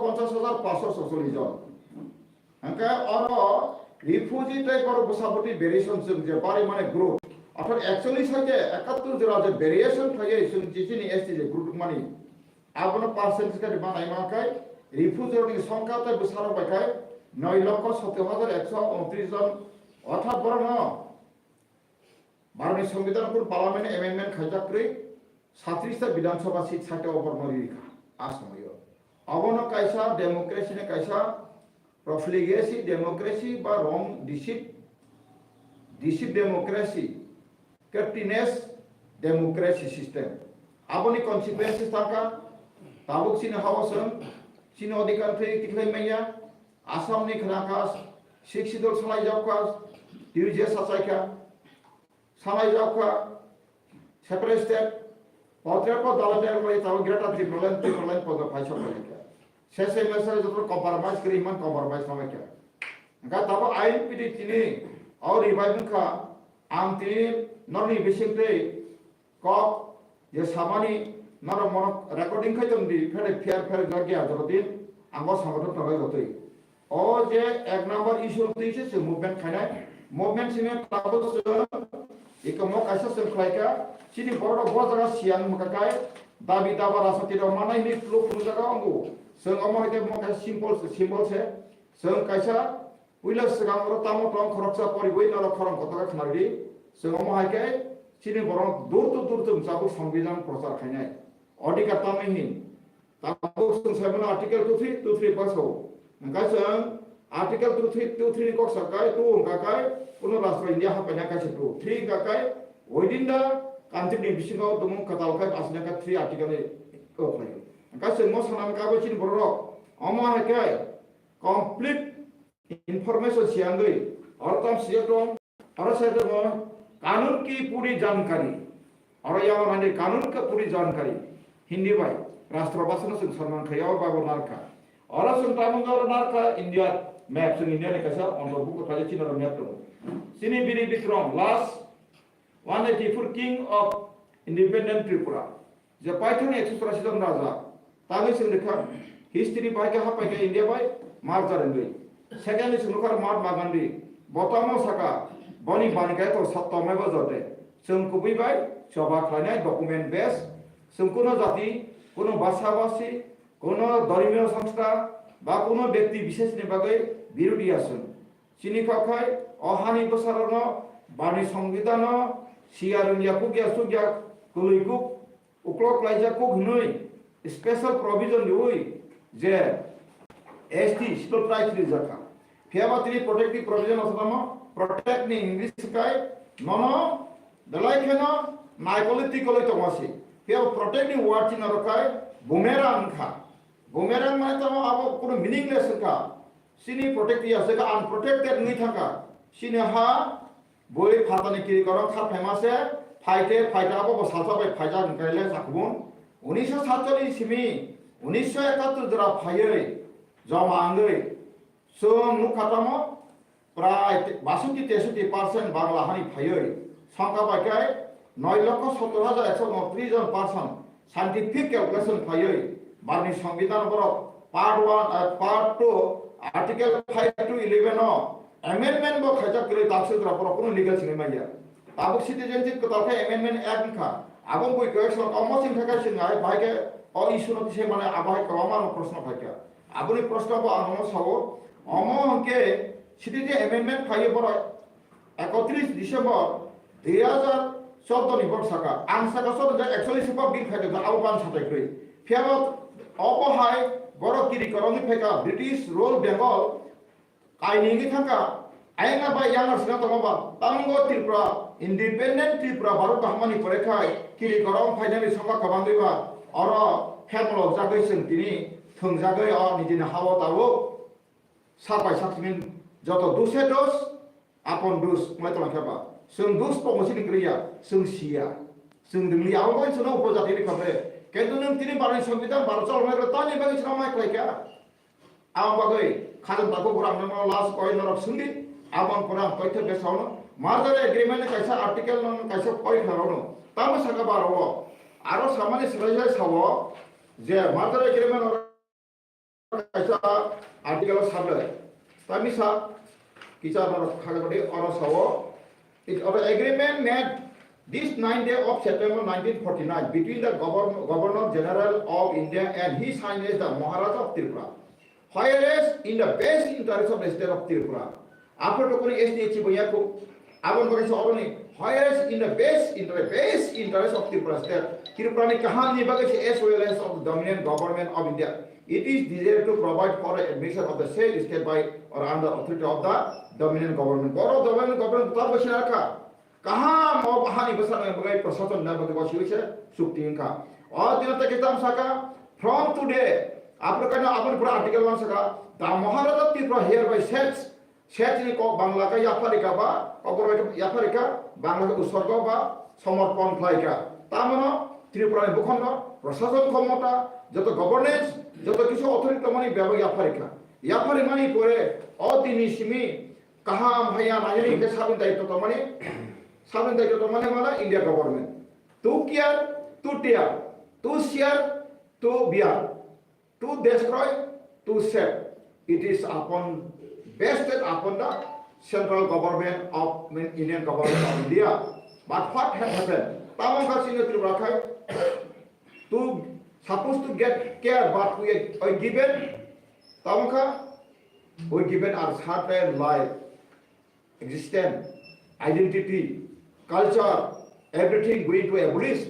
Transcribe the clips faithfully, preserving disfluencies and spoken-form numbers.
ponchas hajar paanshos socholish jon. Hwnkhe oro refugee tei borok bwsabwtwi variation chwng je bari mani group, arthar ekchollish hai je ekattor jora je variation khlaiwi chwng je chini S T je group mani, abono percentage khe rwma nai mankhe refugee rokni songkha tei bwsarok bai khe noi lokho sottor hajar ekso unotris jon, arthar borokno Bharotni Songbidan kunu parliament amendment khaijak kwrwi, satris ta Bidhan Sabha seat site o borno ri rikha, a somoio. Abono kaisa democracy ni kaisa profligacy democracy ba wrong deceit, deceit democracy, craftiness democracy system. Aboni consequences tangkha, tabuk chini hao chwng, chini odhikar thwi tikhlai manya, Assam ni khna kha, Sixth Schedule salai jak kha, T U J sachai kha, Salai jak kha, separate state, potre po dala dala bai tabo Greater Tipraland, Tipraland podo phai sok bai kha. Se se mesa joto compromise kri man compromise no kha. Ga tabo I N P T tini, au revive kha, ang tini norni bising tei kok, je samani norok mono recording khai tong di, phede phiar phiar jak ya joto din, ang bo sangathok tongo jotoi. O je ek number issue twi se chwng movement khainai. Movement simi tabuk chwng ikomo kaisa chwng khlaikha. Chini borok bo jaga siyang mwkhakai dabi daba rasa tiro manai ni pluk pluk jaga ongo. Chwng omo hai khe mo kaisa simple se, simple se. Chwng kaisa puila swkang oro tamo tong khoroksa poriwi norok khorang kotaka khnarwi. Chwng omo hai khe chini borok dur tu dur tu mwchabuk songbijan prochar khainai. Odhikar tamni hin. Tabuk chwng sai mano Article two three, two three pass o. Hwnkha chwng Article two three, two three ni kok sa kai, two hwnkha kai, kuno rashtra India ha paina kaisa two. Three hwnkha kai, within the country ni bisingo tumung kwtal khai asina kha three article ni kok lai. Hwnkha chwng mo sana kha bo chini borok. Omo hai kai complete information siyangwi, oro tam siyok tong, oro siyok tong, kanun ki puri jankari. Oro yago nani kanun ki puri jankari. Hindi bai, rashtra bhasha no chwng sanman khayo, oro bai bo narkha. Oro chwng tamung oro narkha, India map, chwng India ni kaisa ontorbhukto khaijak chini oro map tongo. Chini Biri Bikrom, last one eighty-four king of independent Tripura. Je paithakni ekso churashi jon raja, tangwi chwng rikha, history bai khe hapai khe India bai merger wngwi. Second ni chwng rikha Mahatma Gandhi, bo tamo saka, boni bani khe to sat tongmai bo jorde. Chwng kubui bai choba khlainai document base, chwng kuno jati, kuno bhasha bhasi, kuno dhormiyo songstha, ba kuno byakti bishesh ni bagwi birodhi ya chwng. Chini kok khai o hani bwsarokno bani songbidanno siya rwngya kukya sukya kwlwi kuk uklok laijak kuk hwnwi special provision riwi je S T schedule tribe rijak kha. Phiya ba tini protective provision aswk tamo protect ni English kai nono belai kheno naikolwi tikolwi tongma se. Phiya ba protect ni word chini oro kai boomerang wngkha. Boomerang mane tamo abo kunu meaningless wngkha. Chini protect ya se unprotected wngwi thangkha. Chini ha bui phatani kiri korong kha phaima se phaite phaite abo bo salsa bai phaijak wngkha le sakubun. Unisho satcholish simi unisho ekattor jora phaiwi joma wngwi chwng nukha tamo prai basotti tesotti percent Bangla hani phaiwi songkha bai khe noi lokho sottor hajar ekso unotris jon person scientific calculation phaiwi Bharni Songbidan borok part one, eh, part two, Article five to eleven o amendment bo khaijak kwrwi, tabuk sitra borok kunu legal simi manya. Tabuk citizenship kwtal khe amendment act wngkha. Abo bui khe song omo sing khe sing ai bai khe o issue no tise mane abo hai kwbangma no proshno phaikha. Aboni proshno bo ang nono sao. Omo hwnkhe citizen amendment phaiwi borok ekotris December dui hajar chordo ni borok saka, ang saka chordo jai actually super bill khai tongkha, abo ban satai kwrwi. Phiya bo obo hai borok kiri korongwi phaikha British rule Bengal kaini wngwi thangkha. Ayang bai yang sina tongo ba, tango Tripura, independent Tripura Bharat bahamani pore khai kiri korong phainani songkha kwbangwi ba, oro hemlok jagwi chwng tini thwngjagwi o nijini hao tabuk. Sak bai sak simi joto duse dos, apon dus wngwi tongkha ba. Chwng dus tongo chini kwrwi ya, chwng siya. Chwng dwngli abo bai chwngno upojati rikha bre. Kintu nwng tini Bharani Songbidan Bharat cholmani rw tani bagwi chwngno mai khlaikha. Abo bagwi khajam tako borok ang nono last point norok swngdi, aboni pore ang toitha besa ono. Merger agreement ni kaisa article no kaisa point khlarono. Tamo saka baro o. Aro samani swlai sai sao je merger agreement kaisa article o sablai. Tamisa kichar oro khaga badi oro sao. It, oro agreement made this ninth day of September nineteen forty-nine between the Governor, Governor General of India and His Highness the Maharaja of Tripura. Whereas in the best interest of the state of Tripura, after to kuni S T H boyaku, abon bagwi se oroni, whereas in the best interest, best interest of Tripura state, Tripura ni kaham ni bagwi se as well as of the dominant government of India, it is desired to provide for the admission of the said state by or under authority of the dominant government. Boro dominant government tor bwswk kha. Kaham o hani bwsano bagwi prashason na bagwi bo siwi se chukti wngkha. O dino tei kitab saka, from today, Africa no aboni pura article one saka, the Maharaja Tripura hereby sets, sets ni kok Bangla ka yapharika ba, kok borok yapharika, Bangla ka usargo ba, somorpon khlaika. Tamono Tripura ni bukhono, prashason khomota, joto governance, joto kisu authority tongmani bebak yapharika. Yapharimani pore, o tini simi, kaham haya nai hini ke sabin daityo tongmani, sabin daityo tongmani mana India government. To care, to tear, to share, to bear, to destroy, to save. It is upon, based upon the central government of, mean, Indian government of India. But what had happened? Tamang ka sino Tripura khai, to supposed to get care, but we are given, tamang ka, we given our certain life, existence, identity, culture, everything going to abolish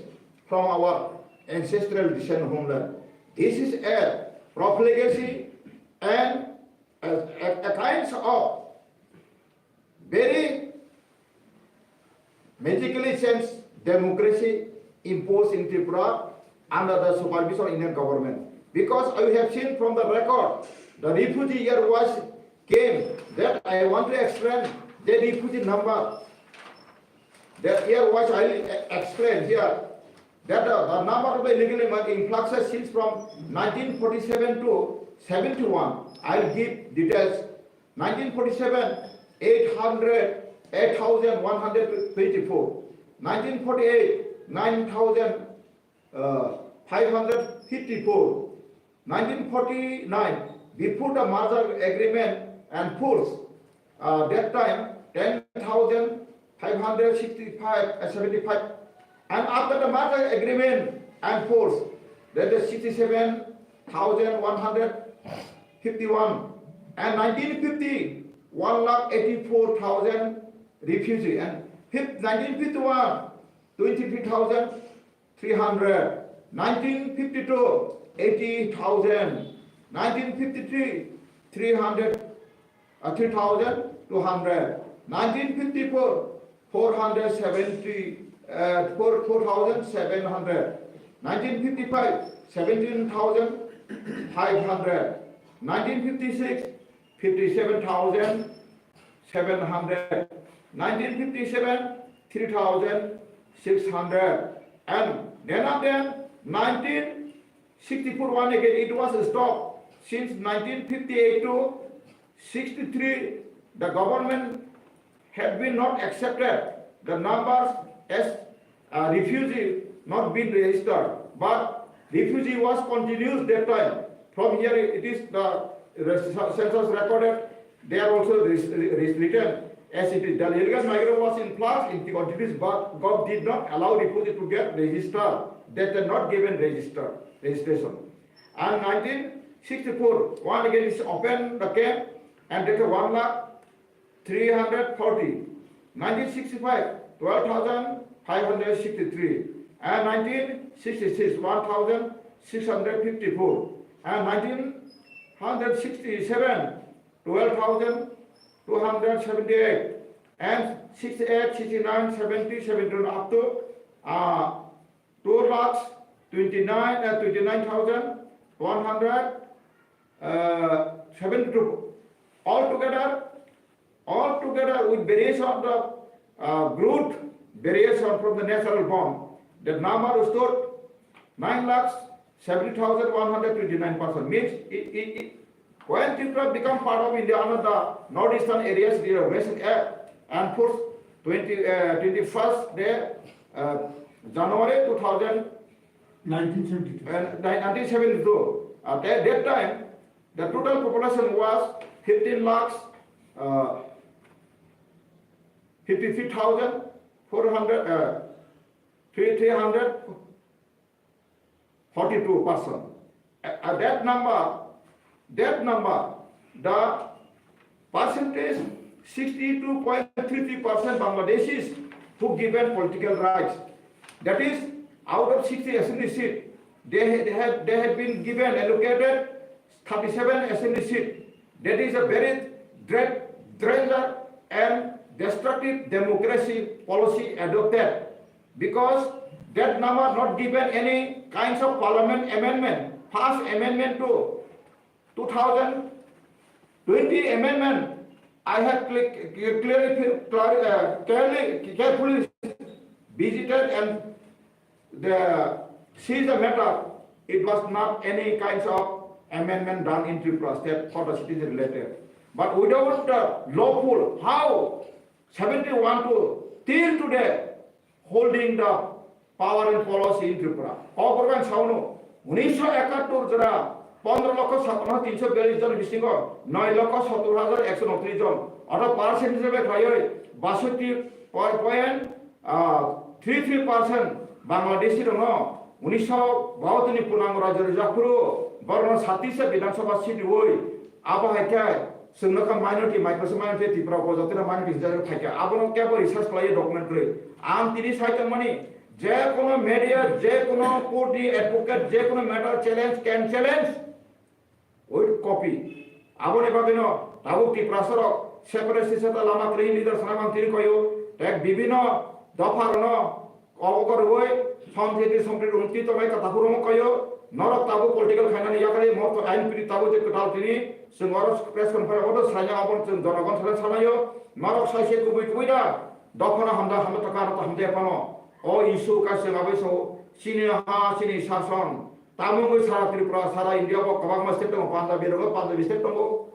from our ancestral descent homeland. This is a profligacy and a, a, a kinds of very magically changed democracy imposed in Tripura under the supervision of Indian government. Because I have seen from the record, the refugee here was came, that I want to explain the refugee number. That here was I explain here. That the, the number of the illegal immigrant influxes since from nineteen forty-seven to seventy-one. I'll give details. Nineteen forty-seven, eight hundred, eight thousand one hundred twenty-four. Nineteen forty-eight, nine thousand, uh, five hundred fifty-four. Nineteen forty-nine, before the merger agreement and force, uh, that time, ten thousand five hundred sixty-five, uh, seventy-five. And after the merger agreement and force, that is sixty-seven thousand one hundred fifty-one. And nineteen fifty, one lakh eighty-four thousand refugee. And fif-, nineteen fifty-one, twenty-three thousand three hundred. Nineteen fifty-two, eighty thousand. Nineteen fifty-three, three hundred, uh, three thousand two hundred. Nineteen fifty-four, four hundred seventy, uh, four, four thousand seven hundred. Nineteen fifty-five, seventeen thousand five hundred. Nineteen fifty-six, fifty-seven thousand seven hundred. Nineteen fifty-seven, three thousand six hundred. And then and then, nineteen sixty-four one again, it was stopped. Since nineteen fifty-eight to sixty-three, the government had been not accepted the numbers as, uh, refugee not been registered, but refugee was continuous that time. From here it is the res-, census recorded, they are also res-, res-, written as it is. The illegal migrant was in flux in the countries, but govt did not allow refugee to get registered, that they not given register, registration. And nineteen sixty-four, one again is open the camp and take a one lakh three hundred forty. Nineteen sixty-five, twelve thousand five hundred sixty-three. And nineteen sixty-six, one thousand six hundred fifty-four. And nineteen sixty-seven, twelve thousand two hundred seventy-eight. And sixty-eight, sixty-nine, seventy, seventy-one, up to, uh, two lakhs twenty-nine, uh, twenty-nine thousand one hundred, uh, seventy-two. Altogether, altogether with variation of the, uh, growth variation from the natural bond, the number stood nine lakhs seventy thousand one hundred twenty-nine person. Means it, it, it, when Tripura become part of India under the northeastern areas reservation act and force twenty, uh, twenty-first day, uh, January two thousand, nineteen seventy-two. Uh, ni-, nineteen seventy-two. At that, that time, The total population was fifteen lakhs, uh, fifty-three thousand four hundred, uh, three, three hundred forty-two percent. Uh, uh, that number, that number, the percentage, sixty-two point three three percent Bangladeshis who given political rights. That is, out of sixty assembly seat, they, ha-, they have, they have been given, allocated thirty-seven assembly seat. That is a very dra-, danger and destructive democracy policy adopted, because that number not given any kinds of parliament amendment, first amendment to two thousand twenty amendment. I have cl-, cl-, clearly, clear-, uh, clearly, carefully visited and the, see the matter. It was not any kinds of amendment done in Tripura state for the citizen related. But without the lawful, how seventy-one to till today holding the power and policy in Tripura. Kokborok ang sauno, unisho ekattor jora pondro lokho sapno tinsho biyallis jon bisingo noi lokho sottor hajar ekso notris jon, ortho percent hisebe khlaiwi basotti point, ah, three three percent Bangladeshi rokno unisho bahattoni punango rajyo rijak phuru borokno satisa Bidhan Sabha seat riwi, abo hai khe chwngno kha minority, micro minority Tripura o jotino minority hinjak phaikha, abono kebo research khlaiwi document kwrwi. Ang tini sai tongmani, je kono media, je kono court ni advocate, je kono matter challenge, can challenge with copy. Aboni bagwino tabuk Tiprasa rok separatist seta lama kwrwi leader sana mang tini koyo, tei bibino dopha rokno obo kwrwi sompriti sompriti umti tongnai kata hurung koyo, norok tabuk political khainani yakarwi moto ain piri tabuk je kwtal tini chwng oro press conference odo saina obo chwng jonogon sana sanayo, norok saise kubui kubui da dophano hamda hamda taka hamda phano o issue kaisa abai so chini ha chini sason. Tamo wngwi sara Tripura, sara India o kwbangma state tongo, Punjabi rogo Punjabi state tongo.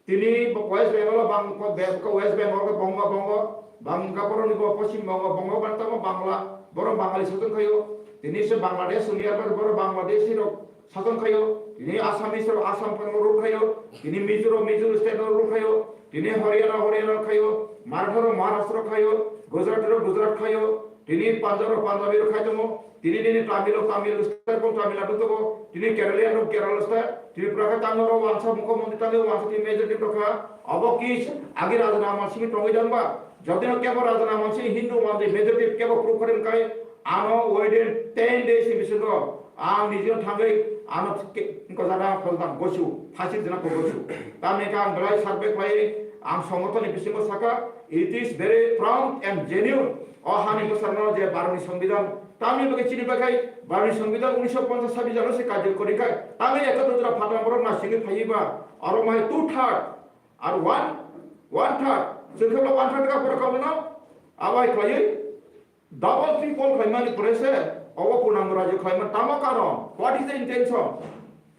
Tini West Bengal o bang-, West Bengal o bongo, bongo, bangka boroni bo Poschim Bongo, bongo bang tamo Bangla, borok Bangali sason khayo. Tini se Bangladesh wngya, borok Bangladeshi rok sason khayo. Tini Assamese rok Assam rok rule khayo. Tini Mizo rok Mizo state rok rule khayo. Tini Haryana, Haryana khayo. Maratha rok Maharashtra khayo. Gujarat rok Gujarat khayo. Tini Punjab rok Punjabi rok khai tongo. Tini nini Tamil rok Tamil state rok Tamil Nadu tongo. Tini Kerala rok Kerala state. Tripura khe tango rok wangsa mukho montri tango wangsa tini majority rok kha. Obo ki agi rajana amal simi tongwi dan ba. Jodi no kebo rajana amal simi Hindu manjwi majority kebo proof kharim kai. Ano within ten days ni bisingo ang nijino thangwi ano ke-, ko jana phaltang gosu, phasi jana ko gosu. Tamni ka ang belai survey khlai ang songothon ni bisingo saka, it is very prompt and genuine. O hani bwsarno je Bharatni Songbidan, tamni bagwi chini bagwi Bharatni Songbidan unisho ponchas sabis jano se kajir kori kai. Tamni ekatro jora phatang borok nasingwi phaiwi ba, oro mai two third ar one, one third, chwngkhe one third ka borok abono abai khlaiwi double triple khlaimani pore se obo punango rajyo khlaimani tamo karon? What is the intention?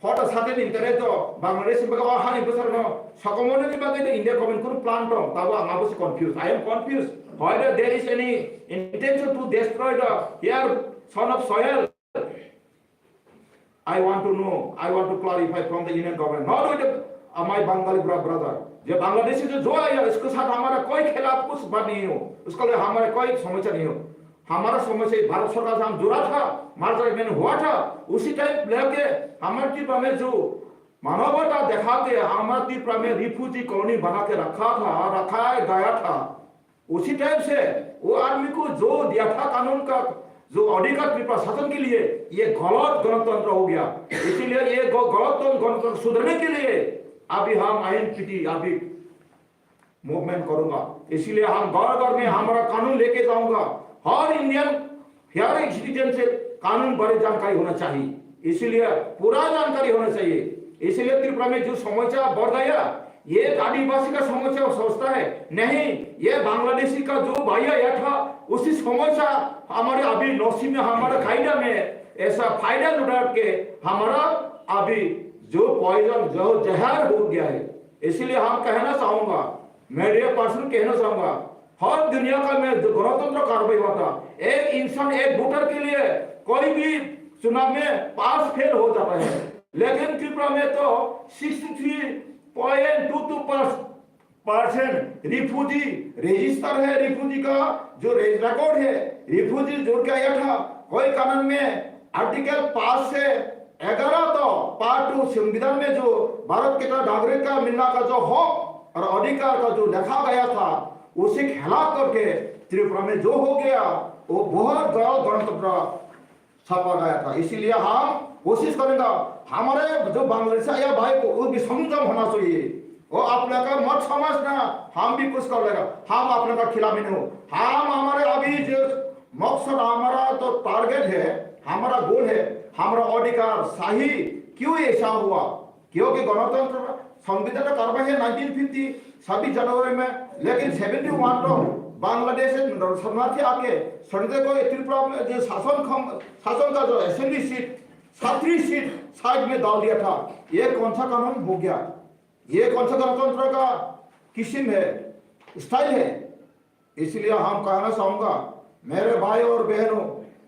Photo sate ni interest do Bangladesh ni bagwi o hani bwsarno sokomornani bagwi the India government kunu plan tong, tabo ang abo se confused. I am confused. Whether there is any intention to destroy the here son of soil. I want to know, I want to clarify from the Union government, not with the, uh, my Bangali bra-, brother. Je Bangladeshi jo jo aaya, usko saath hamara koi khilaf kuch baat nahi ho, usko liye hamara koi samasya nahi ho. हमारा समस्या भारत सरकार से हम जुड़ा था, martial agreement हुआ था, उसी टाइम लेके हमारे ट्रिपुरा में जो मानवता दिखा के हमारे ट्रिपुरा में रिफ्यूजी कॉलोनी बना के रखा था, रखा गया था, उसी टाइम से वो आदमी को जो दिया था कानून का, जो अधिकार ट्रिपुरा शासन के लिए, ये गलत गणतंत्र हो गया। इसीलिए ये ग-, गलत गणतंत्र सुधरने के लिए अभी हम आईएनपीटी अभी मूवमेंट करूंगा। इसलिए हम घर घर में हमारा कानून लेके जाऊंगा। हर इंडियन, हर एक सिटीजन से कानून बारे जानकारी होना चाहिए, इसीलिए पूरा जानकारी होना चाहिए। इसीलिए त्रिपुरा में जो समस्या बढ़ गया, ये एक आदिवासी का समस्या सोचता है, नहीं, ये बांग्लादेशी का जो भाई आया था, उसी समस्या हमारे अभी नसीब में, हमारे कायदा में ऐसा फायदा उठा के हमारा अभी जो पॉइजन, जो जहर हो गया है। इसलिए हम कहना चाहूंगा, मीडिया पर्सन कहना चाहूंगा, हर दुनिया का में जो गणतंत्र कार्रवाई हुआ था, एक इंसान एक वोटर के लिए कोई भी चुनाव में पास फेल हो जाता है, लेकिन त्रिपुरा में तो sixty three point two two percent refugee register है, रिफ्यूजी का जो रिकॉर्ड है, रिफ्यूजी जो क्या आया था, कोई कानून में आर्टिकल पाँच से ग्यारह तो पार्ट टू संविधान में जो भारत के नागरिक का मिलना का जो हक और अधिकार का जो लिखा गया था, उसे खिलाफ करके त्रिपुरा में जो हो गया, वो बहुत गलत गणतंत्र छापा गया था। इसीलिए हम कोशिश करेंगे, हमारे जो बांग्लादेश से आया भाई को, वो भी संयम होना चाहिए। वो अपने का मत समझना, हम भी कुछ कर लेगा, हम अपने का खिलाफ नहीं हो। हम हमारे अभी जो मकसद, हमारा तो टारगेट है, हमारा गोल है, हमारा अधिकार सही क्यों ऐसा हुआ? क्योंकि गणतंत्र संविधान का कार्रवाई है नाइनटीन फिफ्टी छब्बीस जनवरी में, लेकिन सेवेंटी वन तो बांग्लादेश से शरणार्थी आके शरणार्थी को त्रिपुरा में जो शासन खम शासन का जो असेंबली सीट, छत्तीस सीट साइड में डाल दिया था। ये कौन सा कानून हो गया? ये कौन सा गणतंत्र का किस्म है, स्टाइल है? इसलिए हम कहना चाहूंगा, मेरे भाई और बहनों,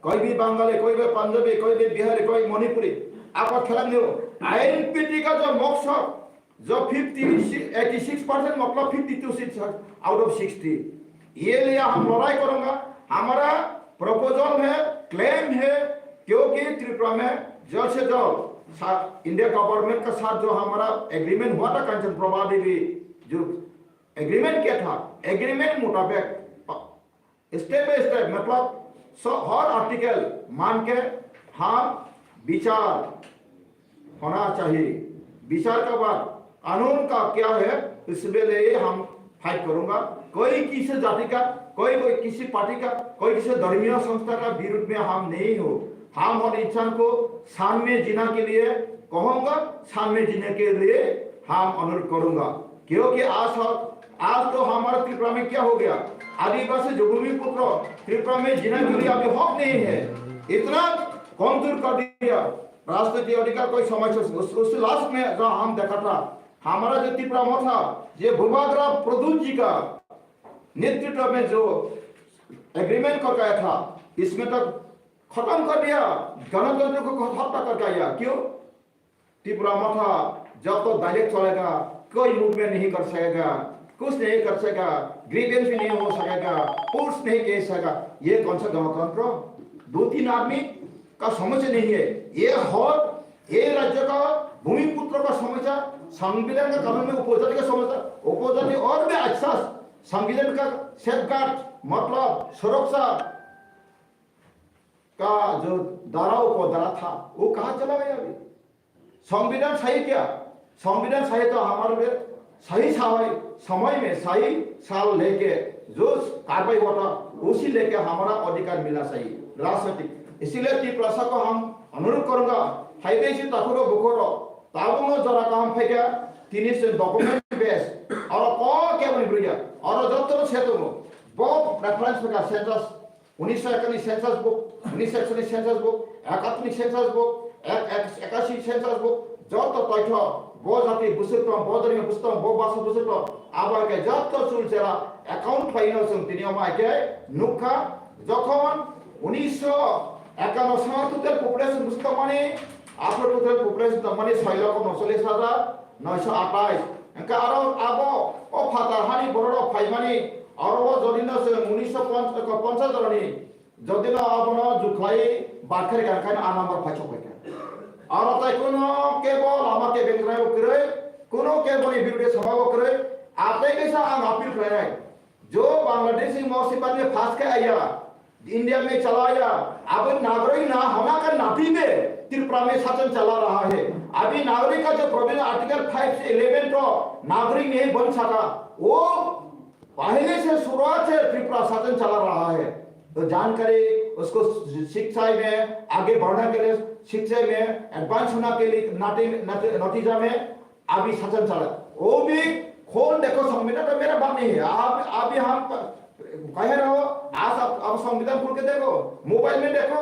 कोई भी बंगाली, कोई भी पंजाबी, कोई भी बिहारी, कोई मणिपुरी, आपका खिलाफ नहीं हो। आईएनपीटी का जो मकसद, जो फिफ्टी एटी सिक्स परसेंट, मतलब fifty two seat out of sixty, ये लिए हम लड़ाई करूंगा। हमारा प्रपोजल है, क्लेम है, क्योंकि त्रिपुरा में जल्द से जल्द सा- इंडिया गवर्नमेंट का साथ जो हमारा एग्रीमेंट हुआ था कंचन प्रभा देवी जो एग्रीमेंट क्या था, एग्रीमेंट मुताबिक स्टेप बाय स्टेप, मतलब स- हर आर्टिकल मान के हम विचार होना चाहिए। विचार के बाद कानून का क्या है, इसके लिए हम फाइट करूंगा। कोई किसी जाति का, कोई कोई किसी पार्टी का, कोई किसी धर्मीय संस्था का विरुद्ध में हम नहीं हो। हम हर इंसान को शान में जीना के लिए कहूंगा, शान में जीने के लिए हम अनुरोध करूंगा। क्योंकि आज, आज तो हमारा त्रिपुरा में क्या हो गया, आदिवासी जो भूमिपुत्र त्रिपुरा में जीने के लिए अभी हक नहीं है। इतना कमजोर कर दिया। राजनीतिक अधिकार कोई समझ से उस, उस लास्ट में जो हम देखा था, हमारा जो त्रिपुरा में था, ये भूभागराव प्रद्युत जी का नेतृत्व में जो एग्रीमेंट कर गया था, इसमें तो खत्म कर दिया, गणतंत्र को खत्म कर दिया। क्यों? त्रिपुरा में था, जब तो डायरेक्ट चलेगा, कोई मूवमेंट नहीं कर सकेगा, कुछ नहीं कर सकेगा, ग्रीवेंस भी नहीं हो सकेगा, पुश नहीं कर सकेगा। ये कौन सा गणतंत्र? दो तीन आदमी का समस्या नहीं है। ये हर, ये राज्य का भूमिपुत्र का समस्या, संविधान का कानून में उपजाति का समस्या, उपजाति और भी अच्छा संविधान का सेफगार्ड, मतलब सुरक्षा का जो धारा, उपधारा था, वो कहाँ चला गया अभी? संविधान सही क्या? संविधान सही तो हमारे लिए सही समय, समय में सही साल लेके जो कार्रवाई हुआ था, उसी लेके हमारा अधिकार मिलना चाहिए राजनीतिक। इसीलिए त्रिपुरा को हम अनुरोध करूंगा, हाईवे से तकुरो बुकोरो, ताबुंगो जरा काम फेंका, तीन से डॉक्यूमेंट बेस, और कौन क्या बनी भैया, और जब तक क्षेत्र में बहुत रेफरेंस का सेंसस উনিশশো একাশি সেন্সাস বুক, উনিশশো একষট্টি সেন্সাস বুক, একাত্তর সেন্সাস বুক, এক-, এক-, একাশি সেন্সাস বুক, যত তথ্য ব জাতি বুসুতম, ব ধর্মীয় বুসুতম, ব ভাষা বুসুতম, আবার কে যত চুল চেরা অ্যাকাউন্ট ফাইনাল সং তিনি আমার কে নুখা, যখন উনিশশো একান্ন সাল টোটাল পপুলেশন বুসুতম মানে, আঠারো টোটাল পপুলেশন মানে ছয় লক্ষ নচল্লিশ হাজার নয়শো আঠাশ। এনকা আরো আবো ও ফাতার হানি বড় ফাইমানি, আরো ও যদি না সে উনিশশো পঞ্চাশ ধরনি, যদি না আবো না জুখলাই বারখারি গানখানি আ নাম্বার ফাইসো ফাইকা। আরো তাই কোনো কেবল আমাকে বেঙ্গলাই করে, কোনো কেবল এই বিরুদ্ধে সভা করে, আপনি গেছে আং আপিল করে নাই। जो बांग्लादेशी मौसी बाद में फंस के आया, इंडिया में चला आया, अब नागरिक ना होना का नाते में त्रिपुरा में शासन चला रहा है। अभी नागरिक का जो प्रोविजन आर्टिकल फ़ाइव से इलेवन तो नागरिक नहीं बन सका, वो पहले से शुरुआत से त्रिपुरा शासन चला रहा है। तो जानकारी उसको शिक्षा में आगे बढ़ने के लिए, शिक्षा में एडवांस होने के लिए नाते, नाते, नतीजा में अभी शासन चला, वो भी खोल देखो, संविधान तो मेरा बात नहीं है। आप अभी हम कह रहे हो, आज आप, आप संविधान खोल के देखो, मोबाइल में देखो,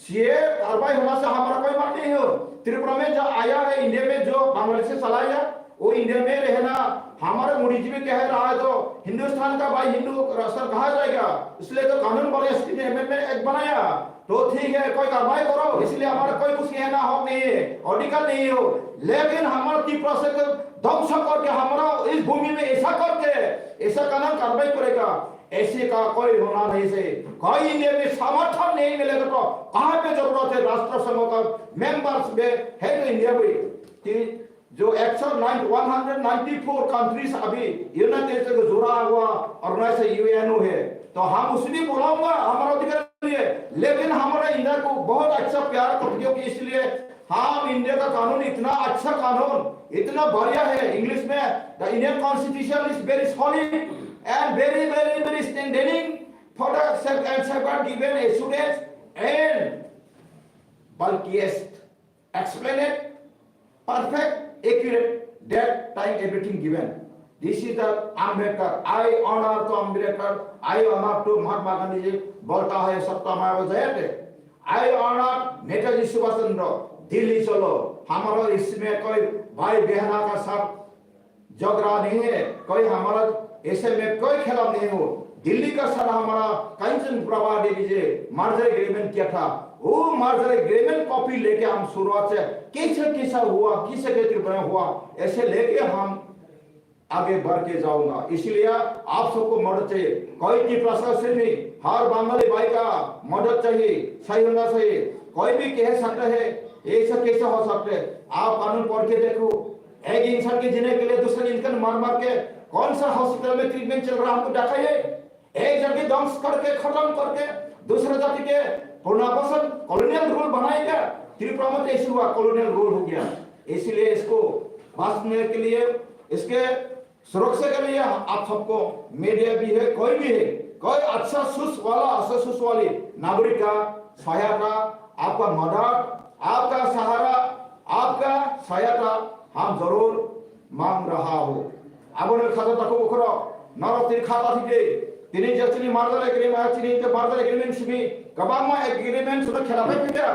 सीए कार्रवाई होना से हमारा कोई बात नहीं हो। त्रिपुरा में जो आया है, इंडिया में जो बांग्लादेश से चला आया, वो इंडिया में रहना, हमारे मोदी जी भी कह रहा है, तो हिंदुस्तान का भाई हिंदू राष्ट्र कहा जाएगा, इसलिए तो कानून बने, अमेंडमेंट एक्ट बनाया। तो ठीक है, कोई कार्रवाई करो, इसलिए हमारा कोई कुछ कहना हक नहीं है, अधिकार नहीं हो। लेकिन हमारा तिप्रासा को ध्वंस करके हमारा इस भूमि में ऐसा करके, ऐसा कानून कार्रवाई करेगा, ऐसे का कोई होना नहीं से। कोई इंडिया में समर्थन नहीं मिलेगा तो कहाँ पे जरूरत है राष्ट्र संघ का मेंबर्स में है तो इंडिया में कि जो एक सौ nine, one hundred ninety four countries अभी यूनाइटेड नेशन का जुड़ा हुआ ऑर्गेनाइजेशन यूएनओ है, तो हम उसे भी बुलाऊंगा हमारा अधिकार लिए, लेकिन हमारा इंडिया को बहुत अच्छा प्यार करते हो, क्योंकि इसलिए हम इंडिया का कानून इतना अच्छा कानून, इतना बढ़िया है। इंग्लिश में, the Indian Constitution is very solid and very, very, very strengthening for the self and safeguard given a students and bulkiest explained, perfect, accurate, date, time, everything given. This is the Ambedkar. I honor to Ambedkar. I honor to Mahatma Gandhi ji. बोलता है सत्ता में वो जयते। I honor Netaji सुभाष चंद्र। दिल्ली चलो, हमारा इसमें कोई भाई बहना का साथ झगड़ा नहीं है, कोई हमारा ऐसे में कोई खिलाफ नहीं हो। दिल्ली का सर हमारा कंचन प्रभा देवी जी मर्जर एग्रीमेंट किया था, वो मर्जर एग्रीमेंट कॉपी लेके हम शुरुआत से कैसे कैसा हुआ, किसे कैसे बना हुआ, ऐसे लेके हम आगे बढ़ के जाऊंगा। इसलिए आप सबको मदद चाहिए, कोई की प्रशासन नहीं, हर बंगाली भाई का मदद चाहिए, सही होना चाहिए। कोई भी कह सकता है ऐसा कैसा हो सकता है, आप कानून पढ़ के देखो। एक इंसान के जीने के लिए दूसरे इंसान मार मार के कौन सा हॉस्पिटल में ट्रीटमेंट चल रहा है, हमको दिखाइए। एक जाति ध्वंस करके, खत्म करके दूसरे जाति के पुनर्वासन, कॉलोनियल रूल बनाएगा। त्रिपुरा में तो ऐसे हुआ, कॉलोनियल रूल हो गया। इसीलिए इसको बचने के लिए, इसके सुरक्षा के लिए आप सबको, मीडिया भी है, कोई भी है, कोई अच्छा सोच वाला, अच्छा सोच वाली नागरिक का सहायता, आपका मदद, आपका सहारा, आपका सहायता हम जरूर मांग रहा हो। Aboni khato takhuk ukhoro, norok tini kha ta thik de, tini je chini murder agreement, chini je murder agreement simi, kwbangma agreement sudo khela phai phai kha.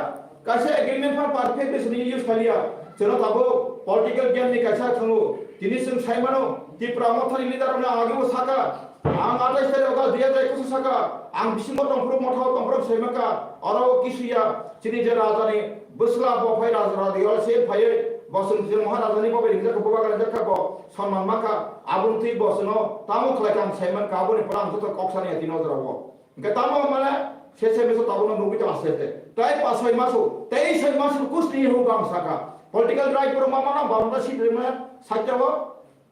Kaisa agreement phan perfect de sini use khaliya. Chwngno tabuk political game ni kaisa thwngo. Tini chwng sai mano, Tipra Mothani leader rokno ang agebo saka, ang atais tarik August dui hajar ekus o saka, ang bisingo tongphuru, motha o tongphuru sai manka, oro o kisuya, chini je raja ni bwsla bo phai raja, raja yol se phaiwi, bo chwng chwng Maharaja ni bo bai ringjak kha, bo bagra ringjak kha, bo sonman manka, aboni twi bo chwngno tamo khlai kha ang sai manka, aboni pore ang joto kok sani ya tini o jora o. Hingke tamo mane se se meso tabukno nugui tong aste aste. Tai pa soi masu, tei soi masu kusni huk ang saka. Political right borok ma mano, barono seat rwma sakya o.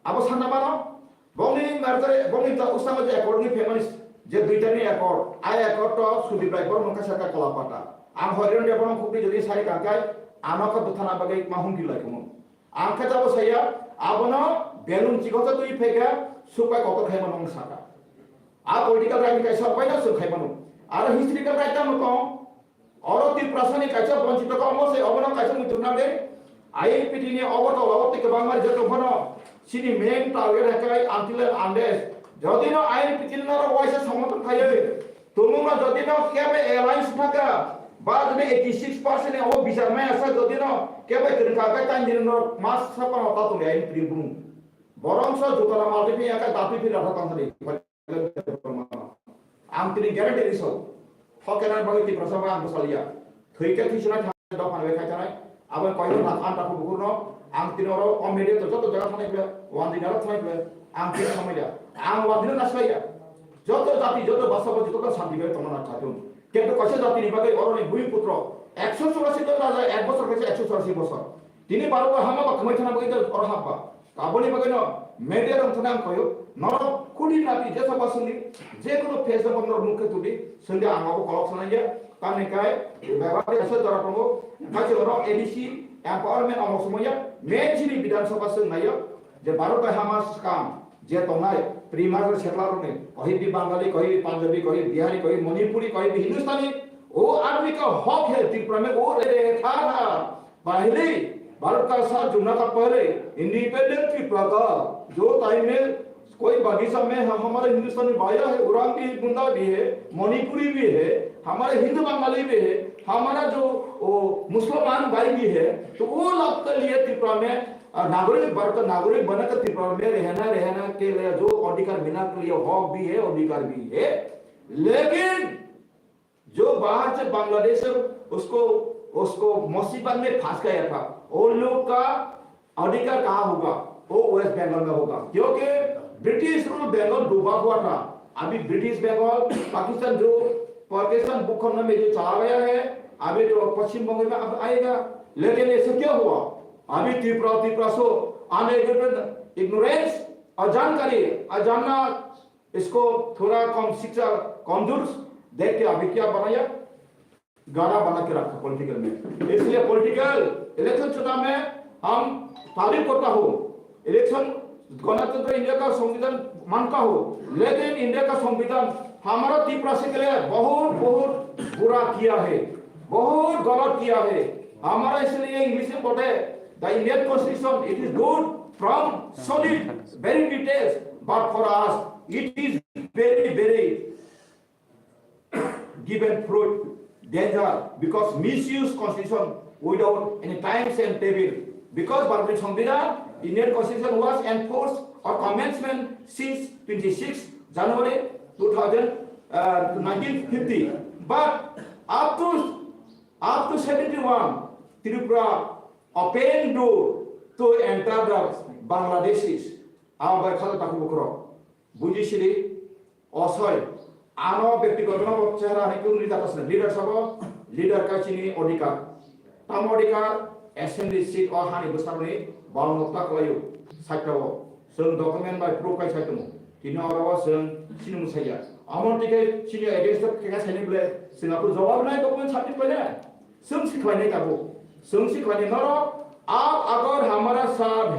Abo sanna mano. Bongni merjare, bongni ta usanga je accord ni family je duita ni accord. Ai accord to Sudip Rai borok mungka saka kola pata. Ang hoiron de borok khukri jodi sai kangkai, ano ka buthana bagwi ma hungki lai kumo. Ang khe tabo saya, abono belun chikon sa twi phekha, supai kotor khaima nung saka. A political right ni kaisa bai no sung khaima nung. Aro historical right tamo tong. Oro Tiprasa ni kaisa bonchito ko omo se obono kaisa muitu na de. I N P T ni obo to obo tike bangma je to bono. Sini main target hai kai until and unless. Jodi no I N P T no waisa somoton khai. Tumungno jodi no kebe alliance thaka, ba jodi eighty six percent o bichar mai asa jodi no kebe kwrwngkha khe tang dino mas sapa no ta tuli ain pri brum. Borong so jotara malti phi aka dati phi ratha tang sari. Ang tini guarantee riso. Hokena bagwi Tiprasa ba ang bwsaliya. Thwikhe thisina thang dophan bai khai tanai. Abo koibo na anta ko bukurno ang tini oro o media to joto jaga thanai ble, wan din aro thanai ble, ang tini samai ya. Ang wan din na sai ya. Joto jati, joto basa, joto santi bai tongna chatung. Kintu kaisa jati ni bagwi oro ni bui putro ekso churasi jon raja ek bosor kaisa ekso churasi bosor. Tini baro hama ba kwmai thana bagwi oro hap ba. Aboni bagwino media rok thana ang koyo, norok kudi napi jesa basuni, je kono page no norok mukhe tudi, sindi ang abo kolok sanai ya, tamni kai, bebak de asa jora tongo, kachi norok A D C empowerment amo somoya, main chini Bidhan Sabha sung nayo, je Bharat bai hama skam, je tongnai, pre-merger settler rokni, kohi bi Bangali, kohi bi Punjabi, kohi bi Bihari, kohi Manipuri, kohi bi Hindustani, wo aadmi ka hak hai Tripura mein, wo re tha tha, पहले भारत का साथ जुड़ना का पहले इंडिपेंडेंट ट्रिपुरा का जो टाइम में कोई बगीचा में हम, हमारे हिंदुस्तानी भाइयों है, उरांव भी, मुंडा भी है, मणिपुरी भी है, हमारे हिंदू बंगाली भी है, हमारा जो वो मुसलमान भाई भी है, तो वो लोग के लिए त्रिपुरा में, अ, नागरिक, भारत का नागरिक बनने का त्रिपुरा में रहना, रहना के लिए जो अधिकार मिलना के लिए हक भी है, अधिकार भी है, लेकिन जो बाहर से बांग्लादेश से उसको उसको मुसीबत में फंस गया था, वो लोग का अधिकार कहाँ होगा? वो वेस्ट बंगाल में होगा, क्योंकि ब्रिटिश रूल बंगाल डूबा हुआ था। अभी ब्रिटिश बंगाल, पाकिस्तान जो पाकिस्तान भूखंड में जो चला गया है, अभी तो पश्चिम बंगाल में अब आएगा। लेकिन ऐसे क्या हुआ? अभी त्रिपुरा त्रिपुरा सो अनएजुकेटेड, इग्नोरेंस, अजानकारी, अजानना, इसको थोड़ा कम शिक्षा, कमजोर देख के अभी क्या बनाया? गाड़ा बना के रखा पॉलिटिकल में। इसलिए पॉलिटिकल इलेक्शन चुनाव में हम तारीफ करता हूँ, इलेक्शन गणतंत्र इंडिया का संविधान मानता हूँ, लेकिन इंडिया का संविधान हमारा तिपरासी के लिए बहुत बहुत बुरा किया है, बहुत गलत किया है। हमारा इसलिए इंग्लिश में बोलते हैं, the Indian constitution, it is good from solid, very details, but for us it is very very given fruit danger because misuse constitution without any times and table. Because Bharatiya Sangvidhan, Indian constitution was enforced or commencement since twenty-six January two thousand, uh, nineteen fifty. But up to up to seventy-one, Tripura open door to enter the Bangladeshis. Ang bai khalo taku bukro. Buji siri, osoi, ano bektigoto no chehra hai kun rida kasne. Leader sabo, leader ka chini odhikar. Tamo odhikar, assembly seat o hani bwsaroni bal nokta kwlaio, saitao. Chwng document bai proof kai saitongo. Tini oro o chwng chini mwsaiya. Amon tike chini against o khe saini bwle, chwng aphuru jawab nai document submit khlainai. Chwng si khlainai tabuk. Chwng si khlainai norok, "Aap agar hamara saath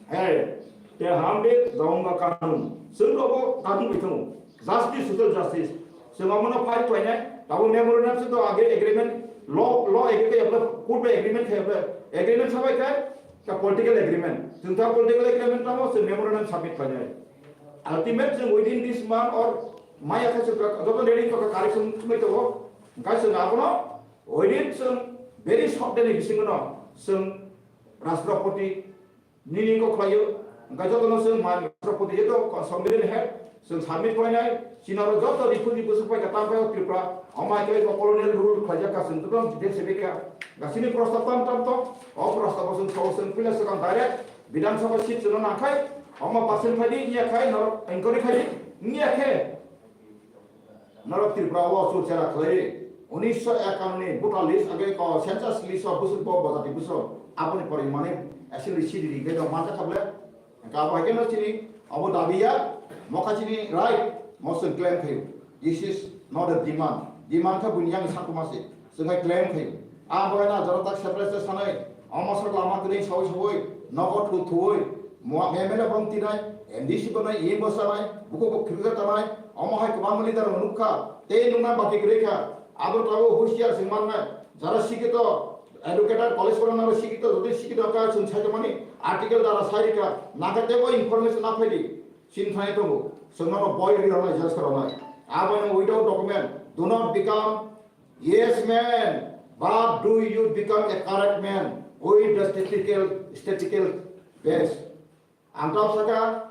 hai, hai, to hum bhi jaunga kanun." Chwng rogo kanun bai tongo. Justice, social justice. Chwng omono fight khlainai. Tabuk memorandum se to age agreement, law, law age khe able, court bai agreement khe able. Agreement sabai khe ka political agreement. Chwng ta political agreement tamo chwng memorandum submit khlainai. Ultimate chwng within this month or maya khe chwng joto ready to correction khlai tongo. Hwnkhe chwng abono within chwng very short day ni bisingo no chwng Rashtrapati nini kok khlaio. Hwnkhe jotono chwng mai Rashtrapati jeto Sambidan head chwng submit khlainai. Chini oro joto refugee bwswk pai kha tamo Tripura. Omo hai khe colonial rule khlaijak kha chwng joto details se bikha. Ga chini prostab tam tam to. O prostab o chwng sao chwng puila swkang direct Bidhan Sabha seat chwngno nangkhai. Omo percent khlaidi wngya khai norok inquiry khlaidi wngya khe. Norok Tripura o chul chera khlai, unisho ekanni voter list age ko census list o bwswk bo bojati bwswk aboni pore mane assembly sidi ri khe no manja kable. Ka bo haikhe no chini abo dabi ya, mokha chini right, mo chwng claim khayo. This is not a demand. Demand khe buini yang sakuma se, chwng hai claim khayo. Abo hai na jora tak separate sanai, omo sok lama kwrwi sawi sawi, nogo thu thuwi, mo M L A bong tinai, M D C bonai, E M bo sanai, buku bo khirga tanai, omo hai kwbangma leader rok nukha, tei nukna baki kwrwi kha. Abo tabuk husiar se mannai, jara sikito, educated, college porana rok sikito, jotoi sikito kha, chwng sai tongmani article dara sai rikha, naka teibo information na phaidi, chini thani tongo, chwngno no boi ri rwnai, judge kha rwnai. Abono without document, do not become yes man, but do you become a correct man with the statistical, statistical base? Ang tamo saka,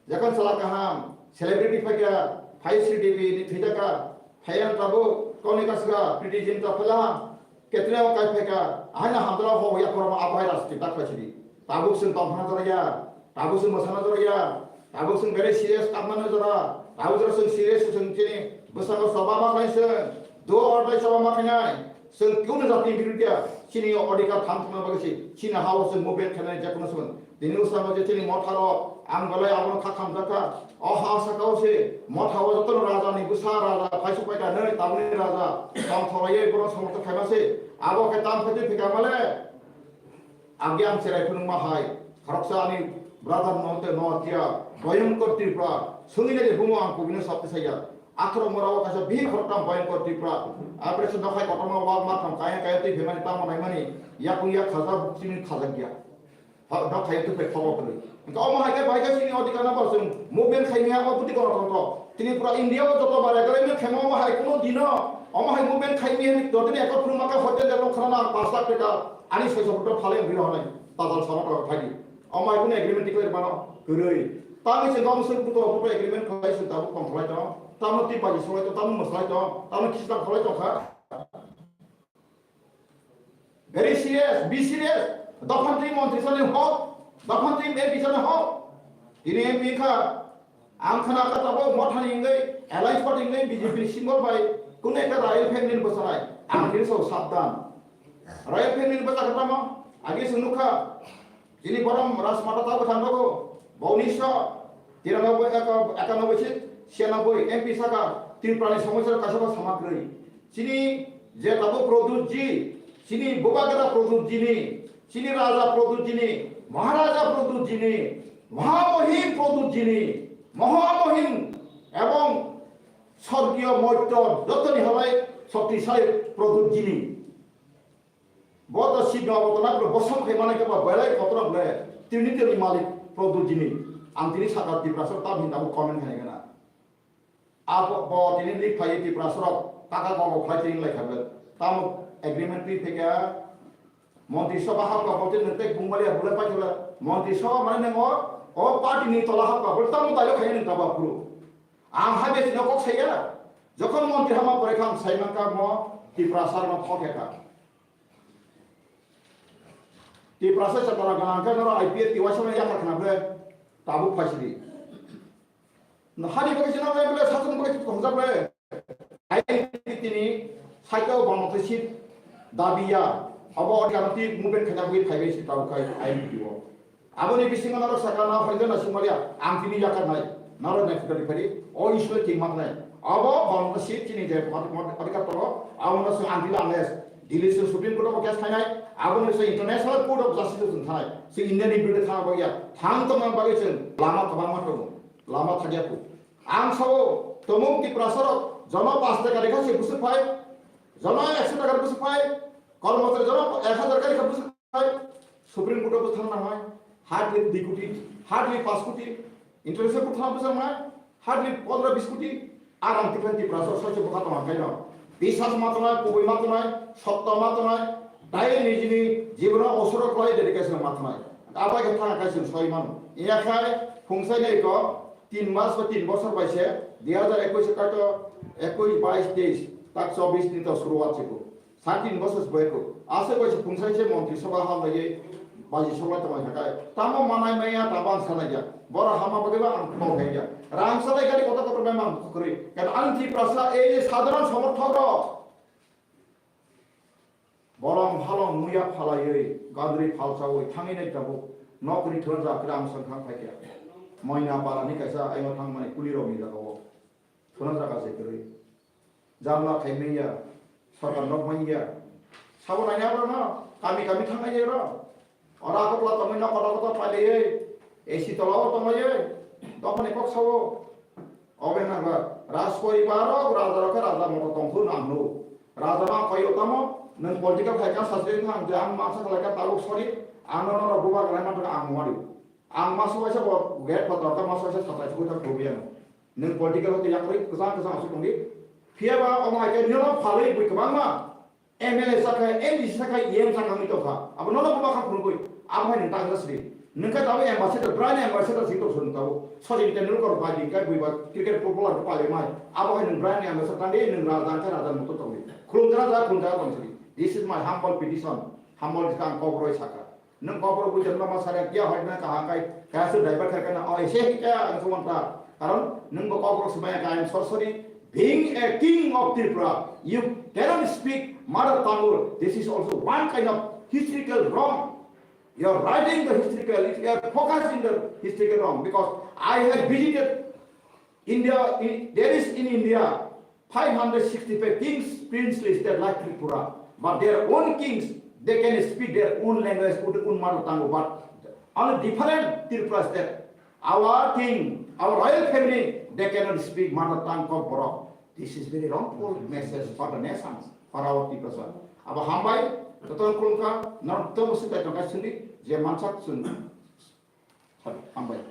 jekon sala kaham, celebrity phaikha, phai Sri Devi ni thwijaka, phai ang tabuk, koni kasga, Preity Zinta phaila, ketre o kai phaikha, ahai na hamdala ho ya korma abai ras kita khlai sidi. Tabuk sing tongphana jora ya, tabuk sing masana jora ya, tabuk sing very serious kapmana jora, tabuk jora sing serious sing chini, bwskango soba ma khlai sing, do or die soba ma khlainai. Chwng kunu jatini birudia, chini odhikar thang thangna bagwi se, chini hao chwng movement khainai jekunu chwng. Tini usamo je chini motharo, ang belai abono kha khamjakha. O ha sakao se, mothao jotono raja ni bwsa raja, phaisuk paikha nai, tabukni raja, tongthoraiwi bono somorthon khaima se. Abo khe tam khaitwi phika male. Agi ang cherai phunukma hai, khoroksa ani brother no te no tia, Bhayankar Tripura, sungina je bumo ang kubino sabte saya. Atharo mora o kaisa bihik khoroktham Bhayankar Tripura. Apre se dokhai kotorma wak matham kaya kaya twi phemani tamo naimani, yakung yak khaja bukchini khajak ya. Ha, dokhai tu pe khobo kri. Engka omo hai khe bai khe sini odhikar na bo chwng movement khaimi ha bo buti kono tongkho. Tini pura India o joto bare kare mi khemo omo hai kuno dino, omo hai movement khaimi ha ni dotini ekot phunukma khe hotel delo khana na pas lakh taka. Ani soi sopoto phale wngwi rohornai, tajal sama tok phaidi. Omo hai kunu agreement declare mano, kwrwi. Tangwi se gom suk buto buto agreement khlai suk tabuk tong khlai tong. Tamo twi paji solai tong, tamo mwsalai tong, tamo khista kholai tong kha. Very serious, be serious. Dophantwi montri sani hok, dophantwi M P sani hok. Tini M P kha, ang khana kha tabuk mothani wngwi, alliance party wngwi B J P ni symbol bai, kunu ekta royal family ni bwchanai. Ang tini sao sabdan. Royal family ni bwcha kha tamo, agi se nukha. Chini borom Rajmata tabuk thangjago, boni so, tiranoboi, eka-, ekanoboi se, sianoboi M P saka, Tripura ni somosya kaisa bo sama kwrwi. Chini je tabuk Pradyut ji, chini Bubagra Pradyut ji ni, chini Raja Pradyut ji ni, Maharaja Pradyut ji ni, Mahamohim Pradyut ji ni, Mahamohim ebong Sorgiyo Moitro jotoni halai Shaktisali Pradyut ji ni. Bo to Shiv no bo to na bosong khai mane ke ba belai kotor ble. Tini tini malik Pradyut ji ni. Ang tini saka Tiprasa tam hin tabuk comment khai gana. Apo bo tini lik phai Tiprasa rok taka kok khai tini lai khabe. Tam agreement pi pheke Montri Sabha hap ka bote nete bungmali abule pai khabe. Montri Sabha mane ngo o party ni tola hap ka bote tam tayo khai ni taba puru. Ang ha besi no kok saya. Jokon montri hama pore kham sai man ka mo Tiprasa no thok ka. Tiprasa chatara ganang khe norok I P F T Y S yakar khna ble tabuk phaisidi. No hani bagwi sino ble ble satung bagwi khongjak ble. Identity ni saito bangma khe seat dabiya. Abo organic movement khna bagwi phaibai si tabuk khai I P F T Y. Aboni bisingo norok saka na hoido na sumaliya, ang tini yakar nai, norok nai phikari phari, o issue thik mat nai. Abo bangma seat chini je mat, mat, adhikar tongo, abo no se ang tini ang les, Delhi se Supreme Court of case khainai, abo no se International Court of Justice o thang thanai, se Indian ni birude thang bagya, thang tongma bagwi se lama kwbangma tongo, lama thagya ku. Ang sao, tomung Tiprasa rok, jono pash taka rekha se busuk phai, jono ekso taka busuk phai, kormochari jono ek hajar ka rekha busuk Supreme Court o bwthang nangnai, hardly dui koti, hardly panch koti, international court thang bwthang nai, hardly pondro bis koti, aram tiphan Tiprasa soicho bwkha tongma khaino. Bisas ma tongnai, kubui ma tongnai, sotto ma tongnai, dai nijini jibono osoro kwlai dedication ma tongnai. Abai khe thang kaisa soi mano. Iya khai phungsai nai ko tin mas ba tin bosor bai se, dui hajar ekush kaito ekush, bais, teis, tak chobis ni to suruwat chiko. Satin bosor boyko. Ase bai se pungsai se montri sabha hal bai baji sobai tongmai khakai. Tamo manai maya tabo ang sanai ya. Bora hama bagwi ba ang kok hai ya. Rang salai gari kota kota memang khukri. Kan ang Tiprasa ei je sadharan somorthok rok. Borong halong muya phalaiwi gandri phalchawi thangwi nai tabuk. Nokri thon ja kra ang sangkhang phai kya. Moina para ni kaisa ayo thang mani kuli rok ni jaga o. Thon jaga se kri. Jamla khaimaya, sorkar nok manya. Sabo nanya bro no, kami kami thangnai bro. Ora ko pla tongwi nok kotor kotor pailaiye, A C tola o tonglaye, dophani kok sao. Obe nangba, Rajporibar rok, raja rok khe raja moto tongphuru nangno. Raja ma koi o tamo, nwng political khai kha sasri thang je ang masa khlai kha tabuk sorry, ang no no bubar khlai ma thang ang mari. Ang masa waisa bo gate kotor kha masa waisa satai sugui thang thubiyano. Nwng political hote yakrwi kwchang kwchang aswk tongdi. Phiyaba omo hai khe nino phalwi bui kwbangma M L A sakha, M D C sakha, E M sakha wngwi tongkha. Abo nono buma kha phunugwi. Abo hai nwng tangsa sidi. Nwng khe tabuk ambassador, brand ambassador sing tong song tabuk. Sojin Tendulkar bai di kai bui ba cricket footballer ko pale mai. Abo hai nwng brand ambassador tangdi, nwng raja khe raja muto tongdi. Khulumjak raja, khulumjak tong sidi. This is my humble petition. Humble is ang kobroi sakha. Nwng kokborok buijakno ma sari ya, hoi na kaham kai, kaya se driver khai kana, oh, ese hi kaya, ang suwanta. Karon, nwng bo kokborok se maya kaya, I'm so sorry. Being a king of Tripura, you cannot speak mother tongue. This is also one kind of historical wrong. You are writing the historical, you are focusing the historical wrong, because I have visited India, i-, there is in India five hundred sixty-five kings, princely state like Tripura, but their own kings, they can speak their own language, their own mother tongue, but only different Tripura state. Our king, our royal family, they cannot speak mother tongue Kokborok. This is very wrongful message for the nations, for our people. Abo hambai, joto khulumkha, norok to musi tai tongkai sindi, je mansak sindi. Hambai.